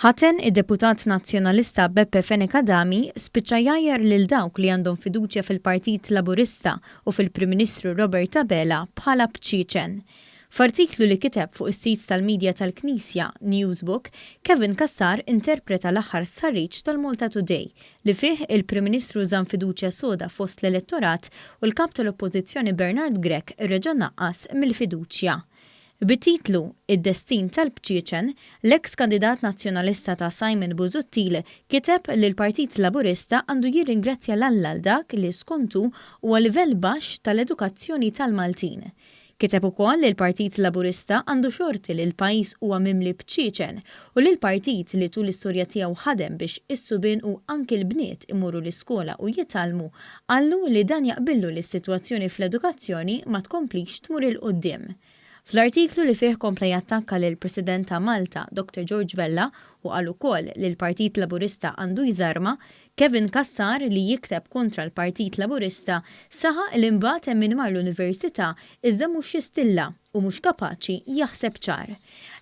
Ħaten id-deputat Nazzjonalista Beppe Fenech Adami spiċċa jgħajjar lil dawk li għandhom fiduċja fil-Partit Laburista u fil-Prim Ministru Robert Abela bħala bċieċen. F'artiklu li kiteb fuq is-sit tal-midja tal-Knisja, Newsbook, Kevin Cassar interpreta l-aħħar stħarriġ tal-Malta Today li fih il-Prim Ministru żamm fiduċja soda fost l-elettorat u l-Kap tal-Oppożizzjoni Bernard Grech reġa' naqqas mill-fiduċja. Bit-titlu Id-Destin tal-Bċieċen, l-eks kandidat Nazzjonalista ta' Simon Busuttil kiteb li l-Partit Laburista għandu jirringrazzja 'l Alla għal dak li skont hu huwa livell baxx tal-edukazzjoni tal-Maltin. Kiteb ukoll li l-Partit Laburista għandu xorti li l-pajjiż huwa mimli bċieċen u li l-partit li tul l-istorja tiegħu ħadem biex is-subien u anki l-bniet imorru l-iskola u jitgħallmu qallu li dan jaqbillu li s-sitwazzjoni fl-edukazzjoni ma tkomplix tmur 'il quddiem. Fl-artiklu li fih kompla jattakka lill-President ta' Malta, Dr George Vella, u qal ukoll li l-Partit Laburista għandu jżarma, Kevin Cassar li jikteb kontra l-Partit Laburista saħaq li mbagħad hemm min mar l-Università iżda mhux xi stilla u mhux kapaċi jaħseb ċar.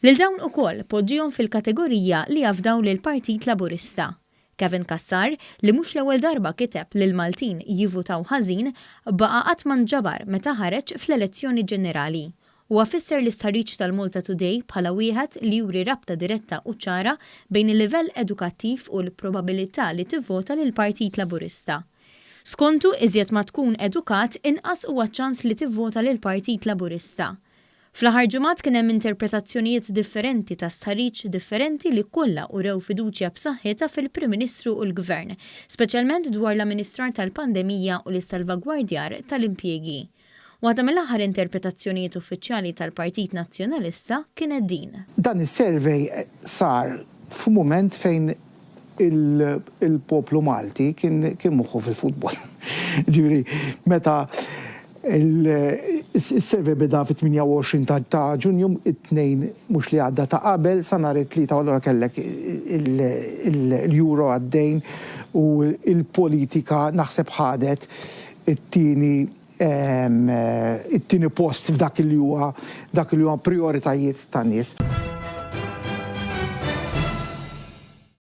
Lil dawn ukoll poġġihom fil-kategorija li jafdaw lill-Partit Laburista. Kevin Cassar, li mhux l-ewwel darba kiteb li l-Maltin jivvutaw ħażin, baqa' qatt ma nġabar meta ħareġ fl-elezzjoni ġenerali. Huwa fisser l-istħarriġ tal-Malta Today bħala wieħed li juri rabta diretta u ċara bejn il-livell edukattiv u l-probabilità li tivvota lill-Partit Laburista. Skontu, iżjed ma tkun edukat, inqas huwa ċ-ċans li tivvota lill-Partit Laburista. Fl-aħħar ġimgħat kien hemm interpretazzjonijiet differenti ta' stħarriġ differenti li kollha urew fiduċja b'saħħitha fil-Prim Ministru u l-Gvern, speċjalment dwar l-amministrar tal-pandemija u l-issalvagwardjar tal-impjiegi. Waħda mill-aħħar interpretazzjonijiet uffiċjali tal-Partit Nazzjonalista kienet din. Dan is-survey sar f'mument fejn il-poplu Malti kien moħħu fil-futbol. Ġifieri meta is-survey beda fit-28 ta' Ġunju, it-Tnejn mhux li għadda ta' qabel, sa nhar it-Tlieta u allura kellek l-Euro għaddejn u l-politika naħseb ħadet it-tieni it-tieni post f'dak li huwa dak li huwa prijoritajiet tan-nies.